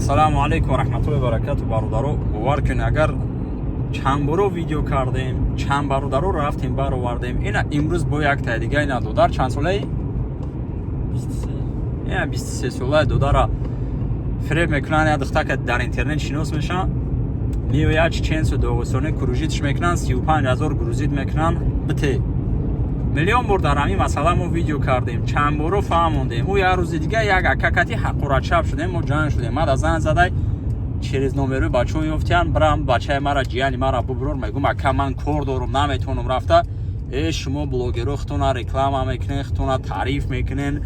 Ассалому алайкум ва раҳматуллоҳи ва баракату. Бародаро, бовар кунед, агар чанд боро видео кардем, чанд бародаро рафтем, баровардем. Ина имрӯз бо яктай дига, ина додар чанд солаи? Ина 23 солаи додара фиреб мекунанд. Я духтака дар интернет шинос мешаванд, меояд, чеченсу доғистони кружить ш мекунанд, 35 ҳазор грузить мекунанд. Бите миллион бор дар ҳамин масъала мо видео кардем, чанд боро фаҳмондем. Ӯ як рӯзи дига як акакати ҳақоратчап шудем, мо ҷанг шудем. Мада занг задай, через номерои бачаҳо ёфтиян, бирам, бачаи мара, ҷияни мара бубурор. Мегум: «Ака, ман кор дорум, наметавонам рафта». Э, шумо блогеро худтона реклама мекунен, худтона таъриф мекунен,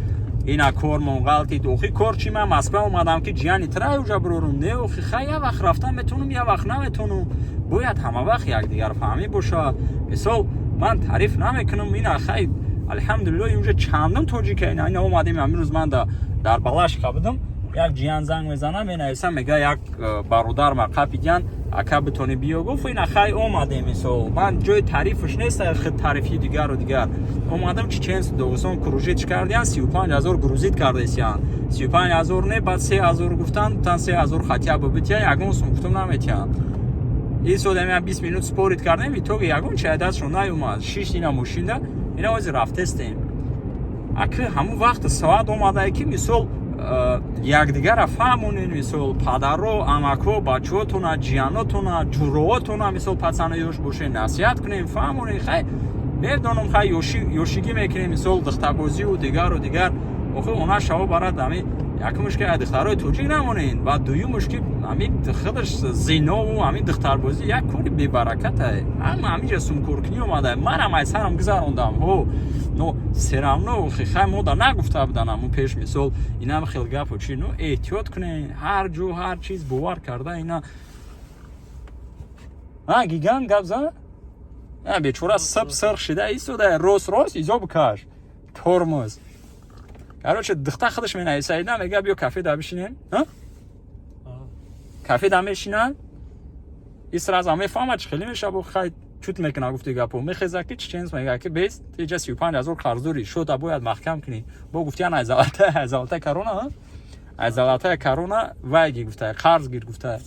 ина кормон ғалтид. Охи, кор чи? Ман Москва омадам, ки ҷияни тра уҷа бирорум. Не, охи, хай, як вақт рафтан метавонам, як вақт наметавонам. Бояд ҳама вақт якдигарфаҳмӣ бошад. Мисол, ман таъриф намекунам. Ина хай, алҳамдулилло, инҷа чандум тоҷика ина омадем. Ҳамин ман дар Балашиха будам, як ҷиян занг мезанам, менависам, мега: «Як бародар ма қапидян, ака, битони биё», гуфт. Ина хай, омадем. Мисол, ман ҷои таърифш нест, хид таърифи дигару дигар. Омадам, чеченс, Догистон кружить кардиян, 35 ҳазор грузить кардесиян. 35 ҳазор не, баъд 3 ҳазор гуфтан, гуфтан 3 ҳазор хотя бы бития. Ягон сум гуфтам, наметиҳам. Ин содам я 20 минут спорить кардем, итоги ягон чай дастшон наёмад. Шишт ина мошинда, ина ҳозир рафтестем. Аки ҳамун вақти соат омадае, ки мисол, якдигарра фаҳмонен. Мисол, падаро, амако, бачаҳотона, ҷиянотона, ҷуроотона, мисол, пацано ёш бошен, насиҳат кунем, фаҳмонен. Хай, медонам, хай, ёшигӣ мекунем, мисол, духтарбозию дигару дигар. Охи, она шаво барад. Ами якумш ки духтарои тоҷик намонен ва дуюмуш ки ҳамин худаш зинову ҳамин духтарбозӣ як кори бебаракатае. Ҳама ҳаминҷа сумкоркунӣ омада. Манам ай сарам гузарондам, ҳо, но всё равно, хай, мода нагуфта будан ҳамун пеш. Мисол, инам хел гапо чи, ну, эҳтиёт кунен. Ҳар ҷо, ҳар чиз бовар карда ина а гигант гап зан. Бечора сиб сирх шида истода, рост рост изо бикаш тормоз. Короче, духта худаш менависад, мега: «Биё, кафе да бишинем». Кафе да мешинад, и сразу мефаҳмад, чи хеле мешава. Хай, чут мекуна, гуфти гапо, мехеза, ки чеченс мега, ки бес тиҷа 35 ҳазор қарздорӣ, шода бояд маҳкам кунӣ. Бо гуфтиян ай золотая корона, ай золотая корона вайги гуфта, қарз гир гуфта.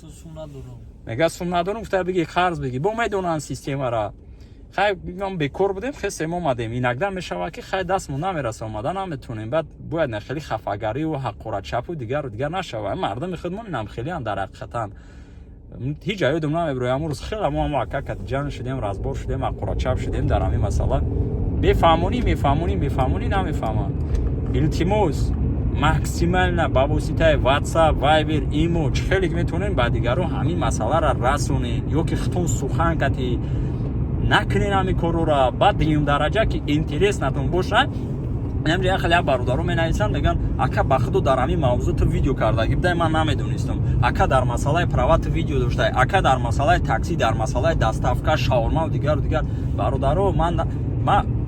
Мега: «Сум надорум», гуфта, биги, қарз биги. Бо медонанд системара. Хай, ман бекор будем, хесем, омадем. Иногда мешавад, ки хай, дастмон намераса, омада наметонем. Баъд бояд на хеле хафагариву ҳақоратчапу дигару дигар нашавад. Мардуми худмон инам хелеам дар ҳақиқатан ҳеҷ аёдум намебироям. Амрӯз хеле мо ҳамо акакат ҷанг шудем, разбор шудем, ҳақоратчап шудем дар ҳамин масъала. Бефаҳмонӣ, мефаҳмонӣ, мефаҳмонӣ, намефаҳманд. Илтимос, максимально ба воситаи WhatsApp, Viber, имо, чӣ хеле ки метавонем, ба дигарон ҳамин масъаларо расонем ё ки худтон сухан кати накунен ҳамин корора. Баъд дуюм дараҷа, ки интерес натон бошад, инамҷа як хеле як бародаро менависанд, мегӯянд: «Ака, ба худо, дар ҳамин мавзӯъ ту видео кардагӣ будай, ман намедонистам. Ака, дар масъалаи права ту видео доштай. Ака, дар масъалаи такси, дар масъалаи доставка, шаурмаву дигару дигар». Бародаро, ман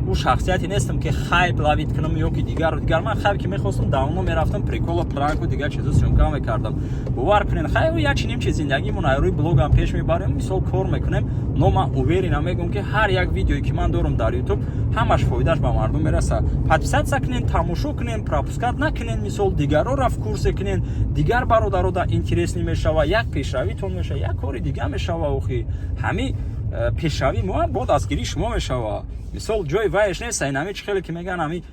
ӯ шахсияте нестам, ки хайп ловить кунам ё ки дигару дигар. Ман хайп ки мехостам, давно мерафтам, прикола, пранку, дигар чизо съёмка мекардам. Бовар кунед, хай, як чиним чи зиндагимон рӯи блогам пеш мебарем, мисол, кор мекунем. Но ман уверенно мегӯям, ки ҳар як видеое, ки ман дорам дар Ютуб, ҳамаш фоидааш ба мардум мераса. Подписаться кунен, тамошо кунен, пропускать накунен. Мисол, дигарро в курсе кунен, дигар бародарода интересный мешава, як пешравитон мешава, як кори дига мешава. Охи, ҳами пешравии мо бо дастгирии шумо мешава. Мисол, ҷои вайш нест. Инами чӣ хеле ки мегӯян, ҳами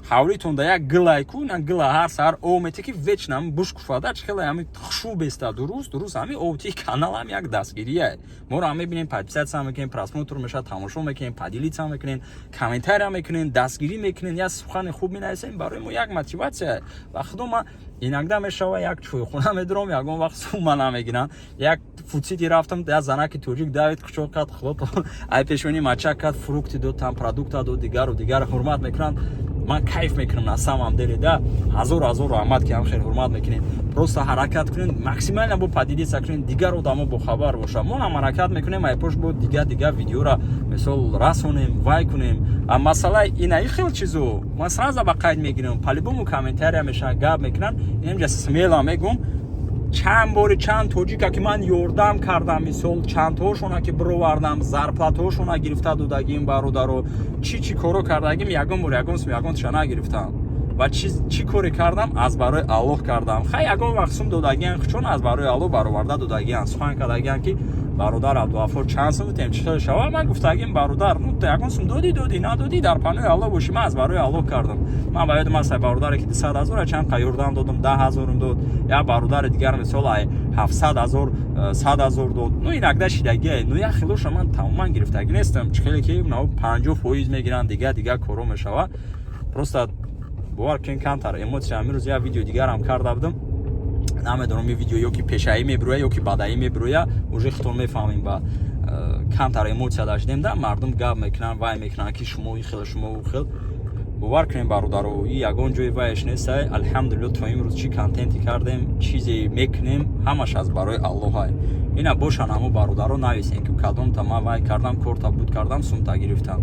ҳавлитон да як гилай ку, на гила ҳар саҳар об мете, ки вечно ҳами буш куфада, чӣ хеле ҳами хушӯ беста. Дуруст, дуруст, ҳами обти канал ҳам як дастгирия. Моро ҳам мебинем, подписаться мекунем, просмотр мешавад, тамошо мекунем, поделиться мекунем, комментария мекунем, дастгирӣ мекунем, як сухани хуб менависем, барои мо як мотиватсия. Ва худо, ма иногда мешава, як чойхона медурам, ягон вақт сумма намегирам. Як Фудсити рафтам, як занаки тоҷик давид, кучоқ кард, худо, ай пешонӣ мачак кард, фрукты дод, там продукта дод, дигару дигар. Ҳурмат мекунанд, ман кайф мекунам на самом деле да. Ҳазор ҳазор раҳмат, ки ҳам хел ҳурмат мекунем. Просто ҳаракат кунем, максимально бо поделиться кунем, дигар одамо бохабар бошад. Мо ҳам ҳаракат мекунем, айпош бо дигар дигар видеора, мисол, расонем, вай кунем. А масъалаи инаи хел чизо ман сразу ба қайд мегирам, по-любому комментария мешавад, гап мекунанд. Инамҷа смело мегум, чанд бори чанд тоҷика ки ман ёрдам кардам, мисол, чандтоошона ки бировардам, зарплатаҳошона гирифта додагим, бародаро, чӣ чӣ коро кардагим, ягон бор ягон сум ягон тиша нагирифтам. Ва чӣ коре кардам, аз барои Аллоҳ кардам. Хай, ягон вақт сум додагиан, чун аз барои Аллоҳ бароварда додагиан. Сухан кардагиан, ки бародар Абдуғаффор, чанд сум бутем, чӣ хел шава? Ман гуфтагим: бародар, ну ягон сум додӣ, додӣ, надодӣ, дар паноҳи Аллоҳ бошӣ, ман аз барои Аллоҳ кардам. Ман ба ёдам аст, бародаре ки 200 000 чанд қа ёрдам додам, 10 000-ум дод. Як бародари дигар, мисол, ай 700 000 100 000 дод. Ну, инакда шидагие. Ну, як хелоша ман тамоман гирифтагӣ нестам, чӣ хеле ки 50% мегиранд, дига дига коро мешава. Просто бовар кунед, камтар эмоция. Амирӯз як видео дигарам карда будам, намедонам, ин видео ё ки пешаӣ мебироя, ё ки бадаӣ мебироя, уже худтон мефаҳмем. Ба камтар эмоция даштем да, мардум гап мекунанд, вай мекунанд, ки шумо и хел, шумо у хел. Бовар кунем, бародаро, и ягон ҷои вайш нестай. Алҳамдулилло, то имрӯз чӣ контенте кардем, чизе мекунем, ҳамаш аз барои Аллоҳай. Ина бошан ҳамо бародаро, нависем, ки кадомта ман вай кардам, корта буд кардам, сумта гирифтам,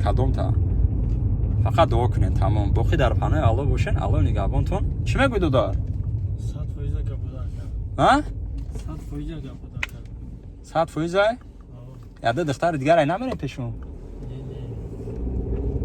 кадомта. Фақат дуо кунед, тамом. Боқӣ дар паноҳи Аллоҳ бошен, Аллоҳ нигаҳбонтон. Чӣ мегӯй, додар? 100% гап буда. А? 100% гап буда. 100%? Яда духтари дигарай намерем пешон.